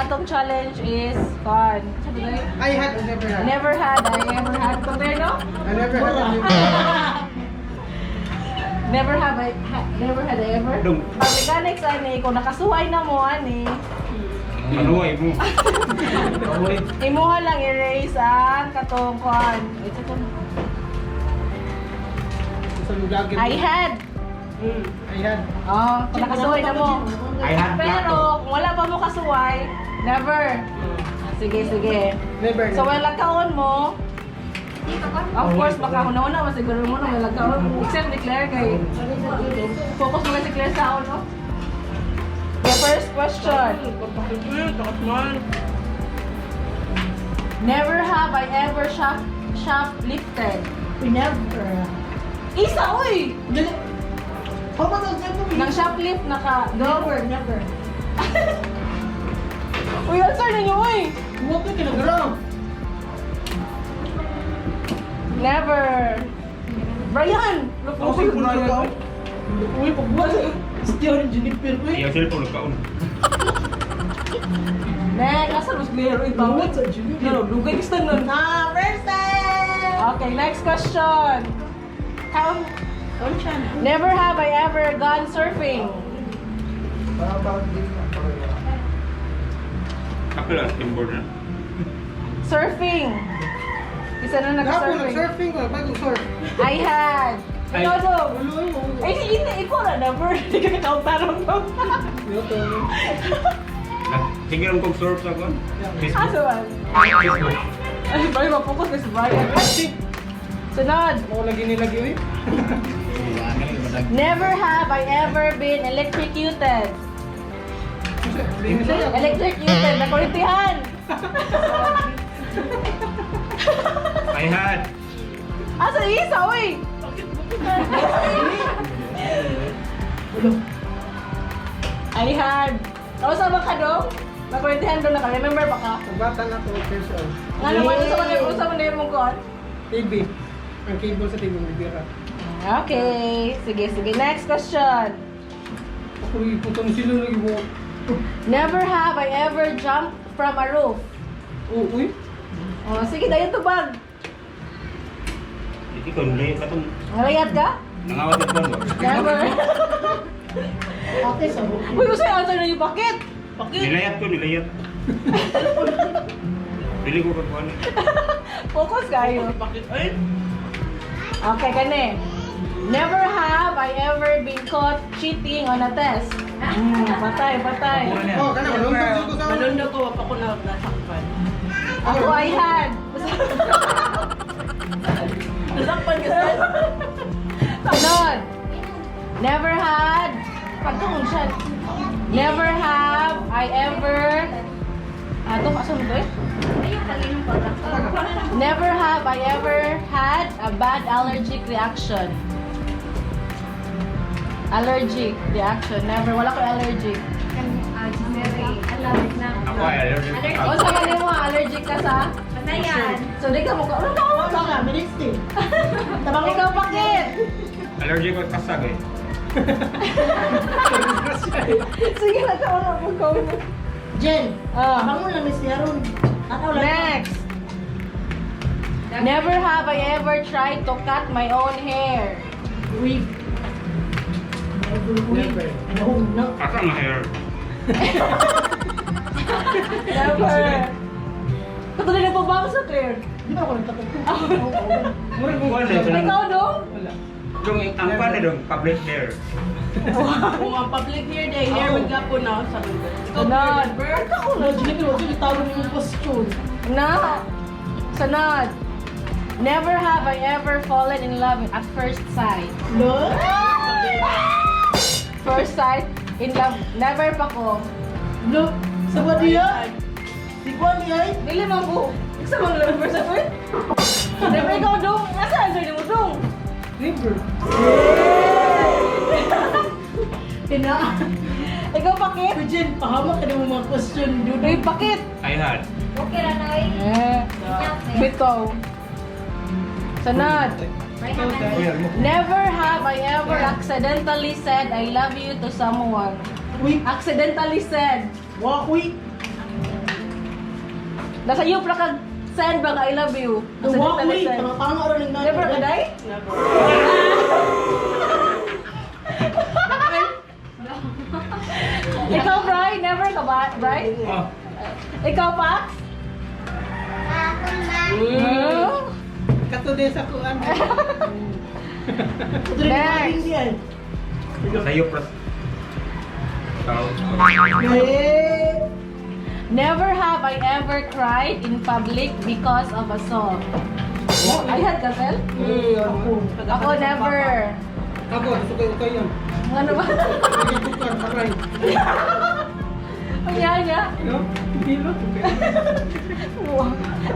atong challenge is fun. Sabi ko? I had or never had. Never had I ever had. Compare, no? I never had or never had. Never have I ha, never had I ever. Dong. Ang mechanics ani kung nakasuway na mo ani, Ano ay mo? Imuha lang erase ang katong kuan. Ito to. Sa lugar. I had. I had. Oh, kung nakasuway na mo. I had Pero plato. kung wala pa mo kasuway, never. Sige, sige. Never. So wala kaon mo, of course, baka una-una mo siguro mo na wala kaon. Except ni Claire kay focus mo kay si Claire sa no? Okay, first question. Never have I ever shoplifted. We never. Isa, uy! Dali. How about those never? Nang shoplift, naka... Go. Never, never. Uy, answer ninyo, uy! Huwag ka kinagalaw. Never. Brian! Ako sa Brian. Uy, pagbuhat sa Still ni Jennifer, uy. Iya cellphone kaon. Next, asa mas Claire? Uy, Pagbuhat bawat. sa Jennifer. No, dugay gusto nun. Ah, first time! Okay, next question. How, Kaon siya na. Never have I ever gone surfing. Parang bakit di ka Ako lang skateboard na. Surfing. Isa na Ako nag-surfing. nag-surfing ko. Bagong surf. I had. Ay. Ikaw, dong. Ulo, ulo. Ay, sige, hindi. Ikaw na never. Hindi ka kakautaran mo. Sige lang kog surf sa kon. Facebook. Asa man? Facebook. Ay, Brian, mapokus ka si Brian. Sunod. Ako lagi nilagi uy. Never have I ever been electrocuted. Electrocuted. Nakurintihan. I had. Asa isa, uy? I had. Tapos sama ka dong? Nakurintihan doon naka remember ba ka? Bata na ako, years old. Nga naman, unsa man na yung kuan? TV. Ang cable sa TV, bibira. Okay. Sige, sige. Next question. Ako rin, putang sila lagi mo. Never have I ever jumped from a roof. Oh, uy. Oh, sige, dayon tubag. Ikaw nilay katong Ngalayat ka? nangawat at kon. Never. Ate, sa Uy, usa yung answer na yung bakit? Bakit? Nilayat ko, nilayat. Dili ko kakuan. Focus kayo. Bakit? Ay! Okay, kani. Never have I ever been caught cheating on a test. Patay, patay. Oh, kana malundog ko sa. Malundog ko, wapa ko na nasakpan. Ako I had. Nasakpan ka sa? Sunod. Never had. Pagkaon siya. Never have I ever. Ah, ito, asan to eh? Never have I ever had a bad allergic reaction. Allergic reaction. Never. Wala ko allergic. Ako ay allergic. O sa kanil mo, allergic ka sa? So, di ka mo ka. Ano ka? Wala ka, ministry. Ikaw, bakit? Allergic ko kasag eh. Sige, nagkaon ako ko. Jen, Ah. bangon lang ni si Aaron. Tataw lang. Next. Never have I ever tried to cut my own hair. Uy. Uy. Never. No, no. Asa ang hair? Never. Katuloy na pa sa Claire. Di ba ako nagtatag? Murag kong Kuan na kanang Ikaw, no? Wala. dong ang kuan na dong public hair. Kung ang public hair day, hair man ka po na sa Sunod. Ikaw na, Jennifer, huwag yung tawag mo yung question. Na. Sunod. Never have I ever fallen in love at first sight. No? First sight, in love. Never pa ko. No. Sa ba niya? Di ko niya ay? Dili man ko. Isa mang love first sight. Uy. Never ikaw, dong. Nasa answer ni mo, dong? Never. Tina. Ikaw, pakit? Uy, Jen, pahamak ka na mo mga question, dude. Uy, pakit. I had. Eh. Bitaw. Sunod. Never have I ever accidentally said I love you to someone. Uy, Accidentally said. wak, uy. Nasa iyo pra kag send ba nga "I love you"? Nasa Wa dito uy, send. tanga-tanga ra ning nanay. Never ka day? Never. Ikaw, Bri? Never ka ba, Bri? Oh. Ikaw, Pax? Mm. Katuloy sa kuan. Next. Sa'yo, pras. Ikaw. Eh, Never have I ever cried in public because of a song. I had ka, Sel? Ako. Ako, never. Ako, sukay-ukay yan. Ano ba? Sukay-ukay, aray. Unya, unya. No? Hindi lo, sukay.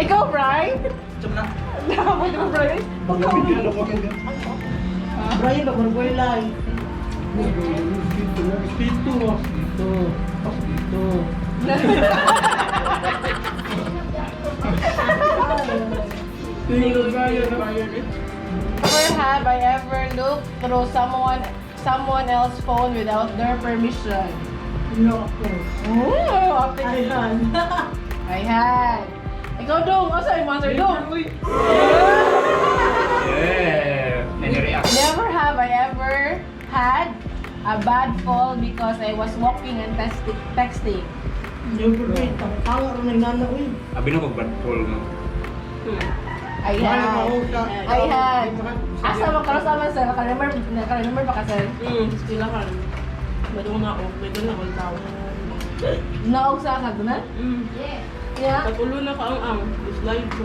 Ikaw, Bri? Tsam na. Nakabot mo, Bri? Brian, bagong lang. Dito, dito, dito, dito. Dito, Brian. Never have I ever looked through someone else's phone without their permission. No, ako. Oh, I had. I had. Ikaw, Dong. Asa yung answer, Dong? Uy. Yeah. Nani-react. Never have I ever had a bad fall because I was walking and texting. Never, uy. Tanga-tanga ra ning nanay, uy. Abi na kog bad call mo. I had. I had. Asa man karon sa man sir? Naka-remember, naka-remember pa ka, sir? Sila ka. Madung na ako. May na akong tao. Naog sa kag na? Yeah. Pag-ulo na ka ang. Slide ko.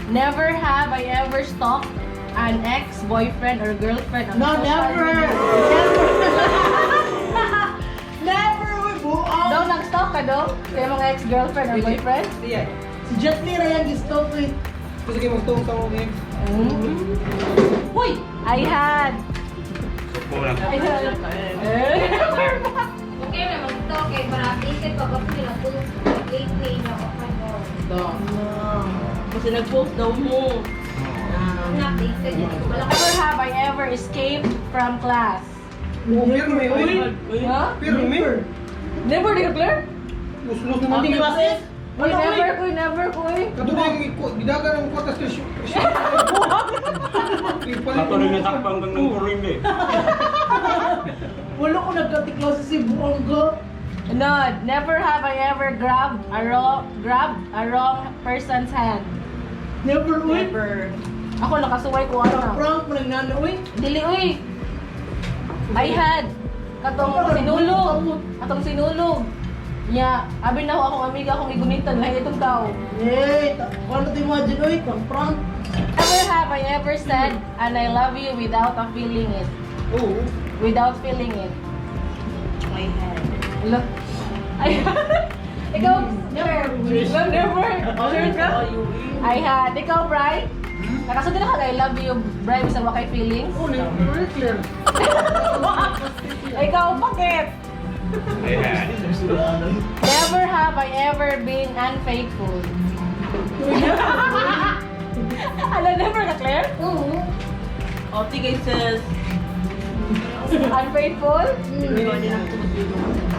Never have I ever stalked an ex-boyfriend or girlfriend on No, social never! media. Never! Never! Uy, buong! Daw nag-stalk ka daw? Sa mga ex-girlfriend or boyfriend? Iya. Si Jet Li ra yung gisto ko eh. Gusto kayo magtuong sa akong ex. Uy! I had. Suko lang. I had. Eh. Okay na mag-to, okay, para updated pa ba sila kung lately na okay mo. Kasi nag-post daw mo. Na-updated, hindi ko wala Never have I ever escaped from class. Oh, pero may, uy. Huh? Pero may. Never, di ka, Claire? Lus-lus naman. Ang classes? Uy, never, kuy, never, kuy. Katuloy yung gidagan ng kwartas kay Katuloy na takpang kang nang kuring eh. Wala ko nagkatiklaw sa Cebu ang go. No, never have I ever grabbed a wrong person's hand. Never, uy. Ako nakasuway ko ano na. Prank mo nang nana, uy. Dili uy. I had katong sinulog, katong sinulog. Nya, abi na ho akong amiga akong igunitan lahi itong tao. Eh, wala to imagine, uy. Pang prank. Never have I ever said and "I love you" without a feeling it. Oo. Without feeling it. I had. Ala. Ay, ikaw, never. Never. Never. Sure ka? I had. Ikaw, Bri? Nakasunod na ka, "I love you," Bri, bisa wa kay feelings? Oo, very clear. Ikaw, bakit? I had. Never have I ever been unfaithful. Ala, never ka, Claire? Oo. O, tigay says. Unfaithful?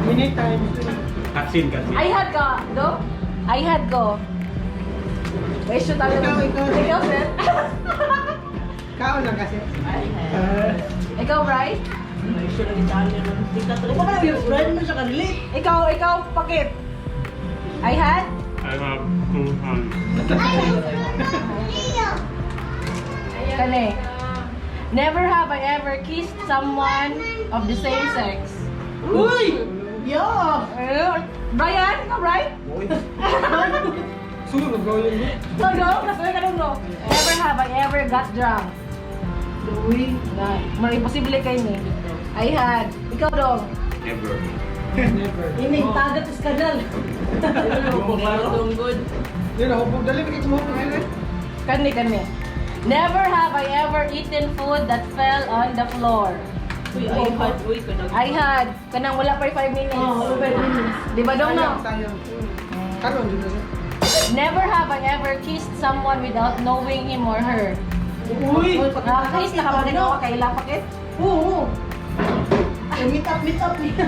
Many times. Katsin, katsin. I had ka, do? I had ko. May shoot tayo. Ikaw, ikaw. Ikaw, sir. Kaon lang kasi. I had. Ikaw, Bri? May sure na kita niya. Tika talaga. Brian mo siya ka-relate. Ikaw, ikaw, pakit. I had? I have two hands. Kani. Never have I ever kissed someone of the same sex. Uy! Yeah! Eh, Brian, ikaw, Brian? Uy. Sulod gawin mo. No, no, nasuwi ka nung no. Never have I ever got drunk. Uy. Na, mar imposible kay ni. I had. Ikaw dong. Never. Never. Inig, tagat is kanal. Good. Yun, ako dali kay kumuha sila. Kani, kani. Never have I ever eaten food that fell on the floor. Uy, I had. Uy, kanag. I had. Kanang wala pa 5 minutes. Oh, wala pa 5 minutes. Di ba dong no? Sayang, sayang. Karon jud na siya. Never have I ever kissed someone without knowing him or her. Uy! Nakakiss na ka pa rin ako kaila pakit. Oo. Eh, meet up, meet up niya.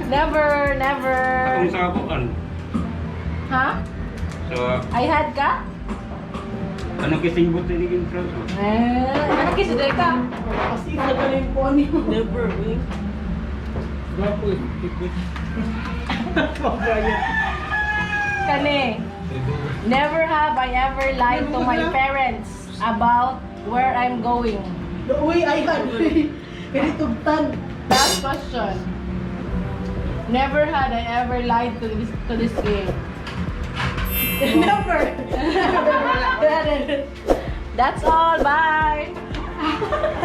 Never, never. Akong sa kuan. Ha? Sa I had ka? anong kissing booth ni Gintro? Eh, ano kiss ka? Kasi nagaling po niyo. Never, eh. Gwapo eh. Ikot. Brian. Kani. Never have I ever lied to my parents about where I'm going. Uy, ay, ay. Ganitugtan. Last question. Never had I ever lied to this game. Never. That's all. Bye.